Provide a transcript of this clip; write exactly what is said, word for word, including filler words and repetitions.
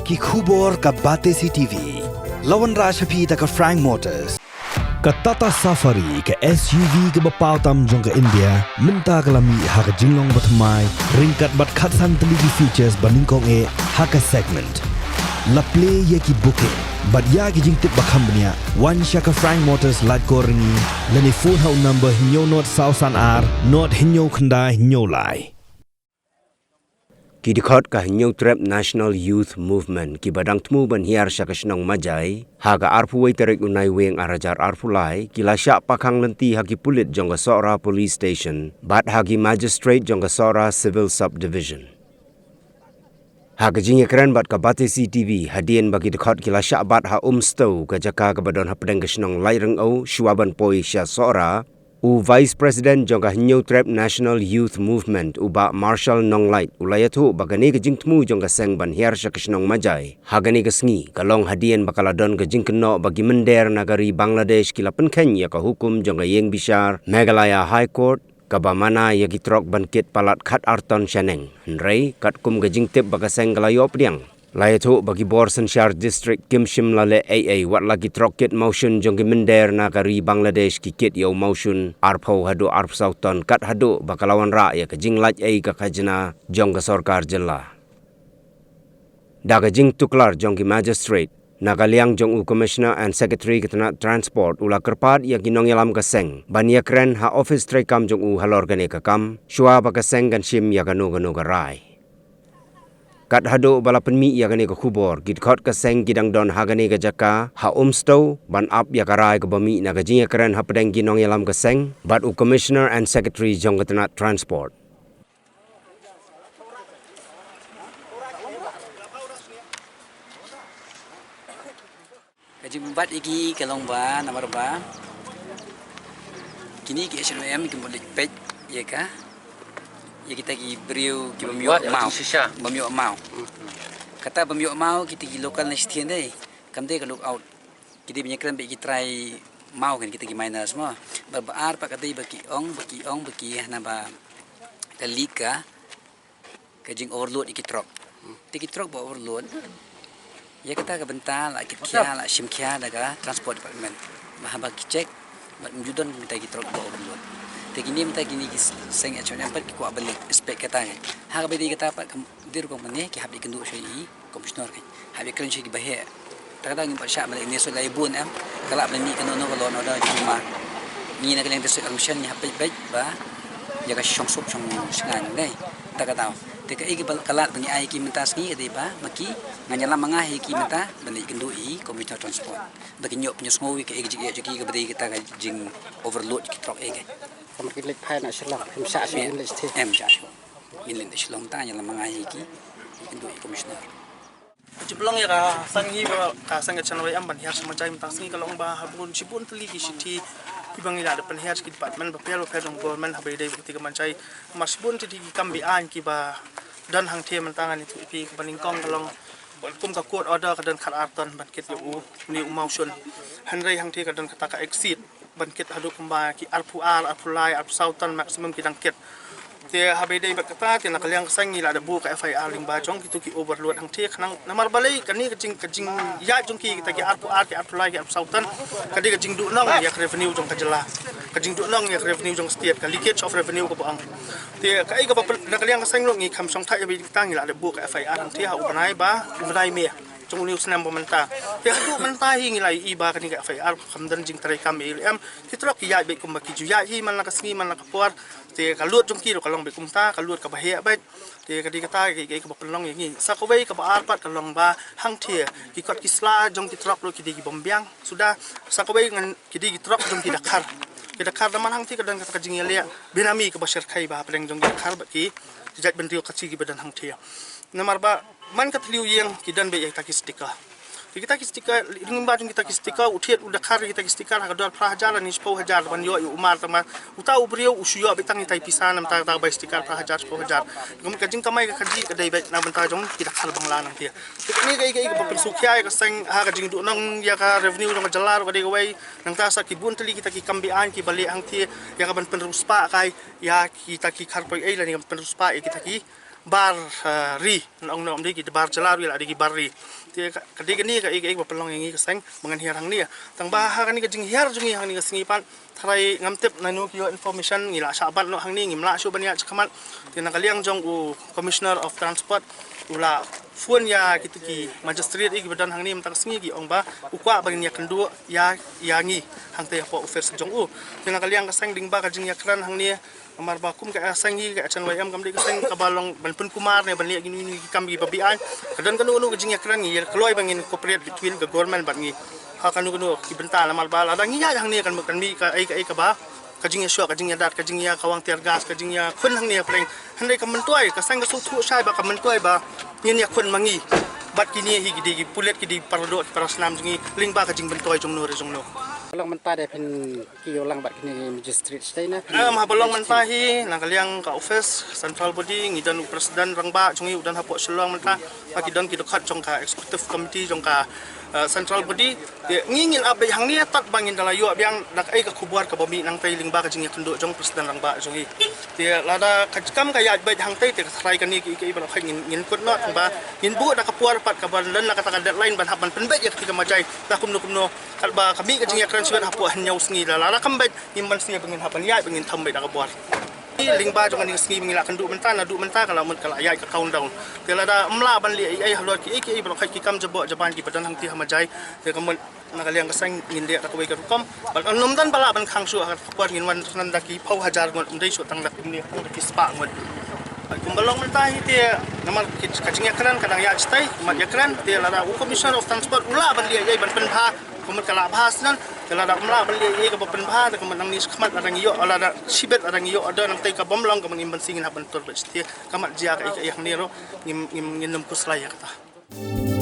Ki khubor ka Batesi T V. La wanrah sha phi da ka Frank Motors. Ka Tata Safari, ka S U V kaba paw tam jong ka India, mynta ka la mih ha ka jinglong bathymmai, ryngkat bad khatsan tylli ki features ba nyngkong eh ha ka segment. La plie ïa ki booking bad ïa ki jingtip ba kham bniah, wan sha ka Frank Motors Laitkor Ryngi, lane phone ha u number hynñiew nod saw san ar nod hynñiew khyndai hynñiew lai. Ki dkhot ka Hynñiewtrep National Youth Movement kiba dang thmu ban hiar sha ka shnong Majai ha ka arphew wei tarik u Naiwieng ar hajar arphew lai, ki la shah pakhang lynti ha ki pulit jong ka Sohra Police Station bad ha ki magistrate jong ka Sohra Civil Subdivision. Ha ka jingïakren bad ka Batesi T V, hadien ba ki dkhot ki la shah bat ha Umstow, ka jaka kaba don hapdeng ka shnong Laitryngew, shuwa ban poi sha Sohra, u Vice President jong ka Hynñiewtrep National Youth Movement, u Bah Marshall Nonglait, u la ïathuh ba kane ka jingthmu jong ka seng ban hiar sha ka shnong Majai ha kane ka sngi ka long hadien ba ka la don ka jingkynnoh ba ki mynder na ka ri Bangladesh ki la pynkheiñ ïa ka hukum jong ka ïing bishar Meghalaya High Court, kaba mana ïa ki trok ban kit palat khat ar ton shaneng. Hynrei katkum ka jingtip ba ka seng ka la ïoh pdiang, la ïathuh ba ki bor synshar district kim shym la leh ei ei wat la ki trok kit mawshun jong ki mynder na ka ri Bangladesh ki kit ïa u mawshun arphew haduh arphew saw ton, kat haduh ba ka la wanrah ïa ka jinglait ei ka khajna jong ka sorkar jylla. Da ka jingtuklar jong ki magistrate, na ka liang jong u Commissioner and Secretary ka tnat Transport u la kyrpad ïa ki nongïalam ka seng ban ïakren ha office treikam jong u halor kane ka kam, shuwa ba ka seng kan shim ïa kano kano ka rai. Kat haduh ba la pynmih ïa kane ka khubor, ki dkhot ka seng ki dang don ha kane ka jaka ha Umstow ban ap ïa ka rai kaba mih na ka jingïakren hapdeng ki nongïalam ka seng bad u Commissioner and Secretary jong ka tnat Transport. Ka jingbat ïa ki ka long ba namar ba kini ki H N O M ki mut leit peit ïa ka, ïa kita ki briew ki bym ïoh maw. Bym ïoh maw. Kata bym ïoh maw, kita ki local na shisien dei, kam dei ka lookout. Ki dei ban ïakren bad ki trai maw kan kita ki miners mo. Ba, ba ar pat ka dei ba ki ong, ba ki ong, ba ki hana ba ka leak ka, ka jing overload ïa ki trok. Te ki trok ba overload, ïa kata ka bynta la kit khia, la shim khia da ka transport department. Ba haba ki check, bad ym ju don mynta ki trok ba overload. Te kine mynta kine ki seng H N O M pat ki kwah ban leit inspect kata ka. Ha kaba dei kata pat ka dei rukom kane ki hap ïakynduh sha i Commissioner ka. Hap ïakren sha ki baheh. Ta ka dang ngim pat shah ban leit ne soi lai bun em. Ka lah ban mih kano kano ka law and order jong ma. Ngi na ka liang District Commission ngi hap peit beit ba ïa ka shongsuk shongsngain dei. Ta ka daw. Te kaei kaba ka lad ba ngi ai ki mynta sngi ka dei ba ma ki ngan ïalam ma nga hi ki mynta ban leit kynduh i Commissioner Transport. Ba kin ïoh pynïohsngew ïa kaei ka jingeh jong ki kaba dei kata ka jing overload ki trok ei ka. Ka mut ki leit phai na Shillong, phim shah shuh, ngin leit shatei. Em, shah shuh. Ngin leit Shillong ta, ïalam ma nga hi ki, ïa kynduh i Commissioner. Ka jingpynlong ïa ka seng hi ba, ka seng ka channel em ban hiar sha Majai mynta sngi ka long ba ha bun shibun tylli ki shithi kiba ngi la dep pynhiar sha ki department bapher bapher jong government haba ïadei bad ka Majai. Namar shibun tylli ki kam be-aiñ kiba don hangthie mynta ngan ïathuh ïa phi, kaba nyngkong ka long kum ka court order ka don khat ar ton ban kit ïa u, une u mawshun. Hynrei hangthie ka don kata ka exceed ban kit haduh kumba ki arphew ar, arphew lai, arphew saw ton maximum ki dang kit. Te haba ïadei bad kata te na ka liang ka seng ngi la da buh ka F I R lyngba jong kito ki overload hangthie khnang namar balei kane ka jing, ka jingïaid jong ki kita ki arphew ar, ki arphew lai, ki arphew saw ton ka dei ka jingduhnong ïa ka revenue jong ka jylla. Ka jingduhnong ïa ka revenue jong ka state, ka leakage of revenue kaba ong. Te kaei kaba pyn-, na ka liang ka seng ruh ngi kham shongthait ïa ba ïadei bad kata ngi la da buh ka F I R hangthie ha u bnai ba, u bnai May jong une u snem ba mynta. Te haduh mynta hi ngi la ïohi ba kane ka F I R kam don jingtreikam ei ei em. Ki trok ki ïaid beit kumba ki ju ïaid hi man la ka sngi man la ka por. Te ka load jong ki ruh ka long beit kumta, ka load kaba heh beit. Te ka dei kata ka, ka, kaba pynlong ïa ngi. Sa kawei kaba ar pat ka long ba hangthie ki kot ki sla jong ki trok ruh ki dei ki bym biang suda. Sa kawei ngan ki dei ki trok jong ki dakhar. Ki dakhar da man hangthie ka don kata ka jingïaleh benami kaba shyrkhei ba hapdeng jong ki dakhar bad ki jait bynriew Khasi kiba don hangthie. Namar ba man ka thliew ïing ki don beit ïa kita ki sticker. Te kita ki sticker, lyngba jong kita ki sticker, u thied u dakhar kita ki sticker ha ka dor phra hajar lane shiphew hajar ban ïoh ïa u mar, tangba uta u briew u shu ïoh beit tang ïa kita i pisa namar kata ka bai sticker phra hajar shiphew hajar. Ka mut ka jingkamai ka kajih ka dei beit na bynta jong ki dakhar Bangla nangthie. Te kane kaei kaei kaba pynsngewkhia ïa ka seng ha ka jingduhnong ïa ka revenue jong ka jylla ruh ka dei kawei. Nangta sa ki bun tylli kita ki kam be-aiñ kiba leh hangthie ïa kaban pynriewspah kai ïa kita ki kharpoi ei lane kaban pynriewspah ïa kita ki bar, eh, ri, nong nong dei ki bar jylla ruh, la dei ki bar ri. Te ka, ka dei kane ka, ka, ka ba pynlong ïa ngi ka seng ba ngan hiar hangne. Tang ba ha kane ka jinghiar jong ngi hangne ka sngi pat, tharai ngam tip naino ki ïoh information, ngi la shah bat noh hangne, ngim lah shuh ban ïaid shakhmat. Te na ka liang jong u Commissioner of Transport u la phone ïa kito ki magistrate ïa ki ba don hangne mynta ka sngi, ki ong ba u kwah ba ngin ïakynduh ïa, ïa ngi hangtei hapoh office jong u. Te na ka liang ka seng, lyngba ka jingïakren hangne, namar ba kum ka seng hi, ka H N Y M kam dei ka seng kaba long ban pynkulmar ne ban leh kino kino ki kam kiba beaiñ. Ka don kano kano ka jingïakren, ngi kloi ba ngin cooperate between ka government bad ngi ha kano kano ki bynta, namar ba lada ngi ïaid hangne kan, kan mih kaei kaei kaba, ka jingïashoh, ka jingïadat, ka jingïakawang tear gas, ka jingïakhun hangne hapdeng. Hynrei ka myntoi, ka seng ka sngewthuh shai ba ka myntoi ba ngin ïakhun ma ngi bad kine hi ki dei ki pulit, ki dei para doh, ki para snam jong ngi, lyngba ka jingmyntoi jongno re jongno. Ka long mynta de phin ki ïoh lang bad kine ki magistrate state na. Em, haba long mynta hi, na ka liang ka office, central body, ngi don u president rangbah jong ngi u don hapoh Shillong mynta. Ba ki don ki dkhot jong ka executive committee jong ka, eh, central body. Te ngi ngin update hangne tad ba ngin da la ïoh biang da kaei ka khubor kaba mih nangtei lyngba ka jingïakynduh jong president rangbah jong ngi. Te lada ka kam ka ïaid beit hangtei te ka tharai kane ki, ki, ki ba la khait ngin, ngin kut noh ba ngin buh da ka por pat kaba don na kata ka deadline ban hap ban pynbeit ïa kata ka majai. Da kumno kumno, katba ka mih ka jingïakren shuwa hapoh hynñiew sngi, la lada kam beit, ngim ban sngew ba ngin hap ban ïaid ba ngin tham beit da ka bor. Lyngba jong kane ka sngi ba ngi la kynduh mynta, naduh mynta ka la mut ka la ïaid ka countdown. Te lada ym lah ban leh ei ei halor kiei kiei baroh ki kam jaboh jaban kiba don hangtei ha majai, te ka mut na ka liang ka seng ngin leh da kawei ka rukom. Bad ym don ba lah ban khang shuh ha ka por ngin wan nan da ki phew hajar ngut, ym dei shuh tang da kumne, da ki spah ngut. Bad kumba long mynta hi te namar ki, ka jingïakren ka dang ïaid shatai, mat ïakren, te lada u Commissioner of Transport u lah ban leh ei ei ban pynbha, ka mut ka la bha shen, te lada ym lah ban leh ei ei kaba pynbha, te ka mut nangne shakhmat lada ngi ïoh, lada shibit lada ngi ïoh order nangtei ka bym long, ka mut ngim ban sngewthuh, ngin hap ban tur beit shatai. Ka mat jia kaei kaei hangne ruh, ngim, ngim, ngin nym khuslai ïa kata.